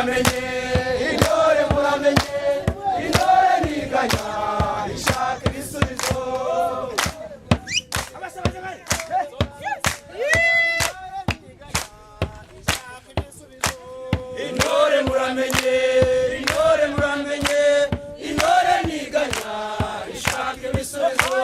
Muramenye intore, muramenye intore ntiganya, ishaka ibisubizo. Intore muramenye, intore muramenye, intore ntiganya, ishaka ibisubizo.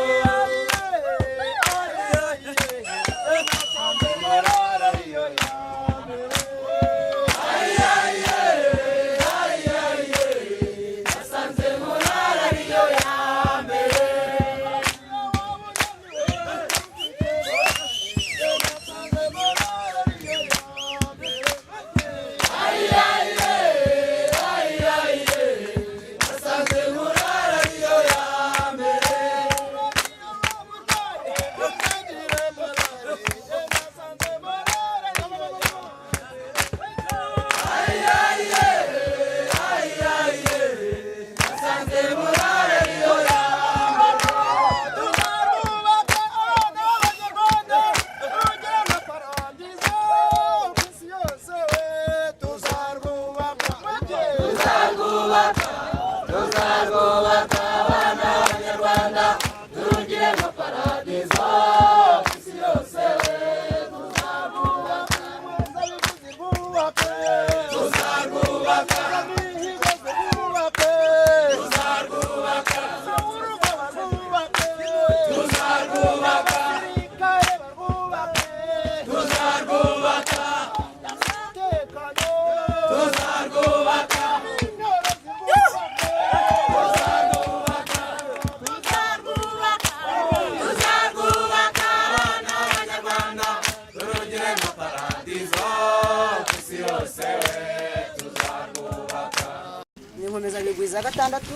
Ni inkomezabigwi za gatandatu,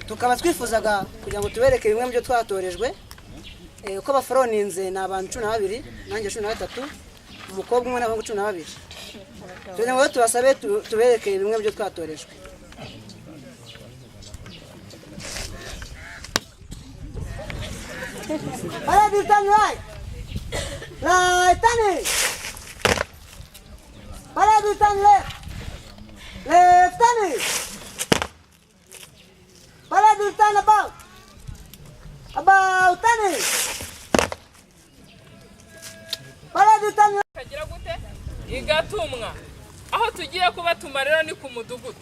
tukaba twifuzaga kugira ngo tubereke bimwe mu byo twatorejwe. Uko baforoninze ni abantu 12, nanjye 13, umukobwa umwe n'abahungu 12. Tugira ngo tubasabe tubereke bimwe mu byo twatorejwe. Parade, turn right. Right, turn. Parade, turn left. Left, turn. Parade, turn about. About, turn. Parade, turn. Kagira gute igatumwa aho tugiye kubatuma rero ni ku mudugudu,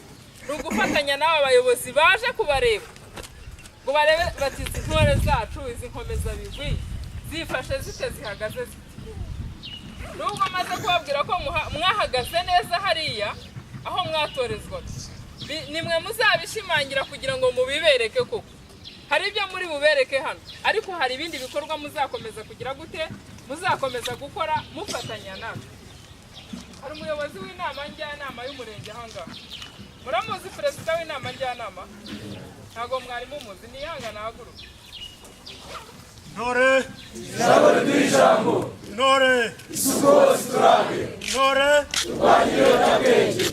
ni ugufatanya n'aba bayobozi baje kubareba ngo barebe bati izi ntore zacu, izi nkomezabigwi zifashe zite, zihagaze zite. Nubwo maze kubabwira ko mwahagaze neza hariya aho mwatorezwaga, nimwe muzabishimangira kugira ngo mubibereke koko. Hari ibyo muri bubereke hano, ariko hari ibindi bikorwa muzakomeza kugira gute, muzakomeza gukora mufatanya natwe. Hari umuyobozi w'inama njyanama y'umurenge ahangaha, muramuzi perezida w'inama njyanama? Ntabwo mwari mumuzi, niyihangane ahaguruke. Ntore ijambo riduha ijambo, ntore isuku hose turange, ntore turwanye ibiyobyabwenge.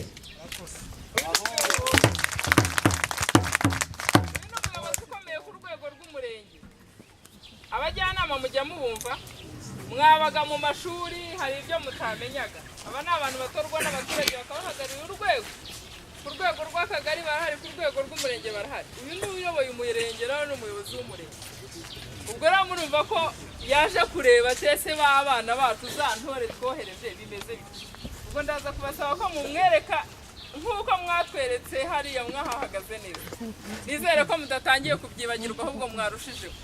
Uyu ni umuyobozi ukomeye ku rwego rw'umurenge. Abajyanama mujya mubumva, mwabaga mu mashuri hari ibyo mutamenyaga. Aba ni abantu batorwa n'abaturage bakabahagararira urwego. Ku rwego rw'akagari barahari, ku rwego rw'umurenge barahari. Uyu ni uyoboye umurenge nawe ni umuyobozi w'umurenge. Ubwo rero murumva ko yaje kureba twese b'abana bacu za ntore twohereje bimeze bityo. Ubwo ndaza kubasaba ko mumwereka nk'uko mwatweretse hariya mwahahagaze neza. Nizere ko mudatangiye kubyibagirwa ahubwo mwarushijeho.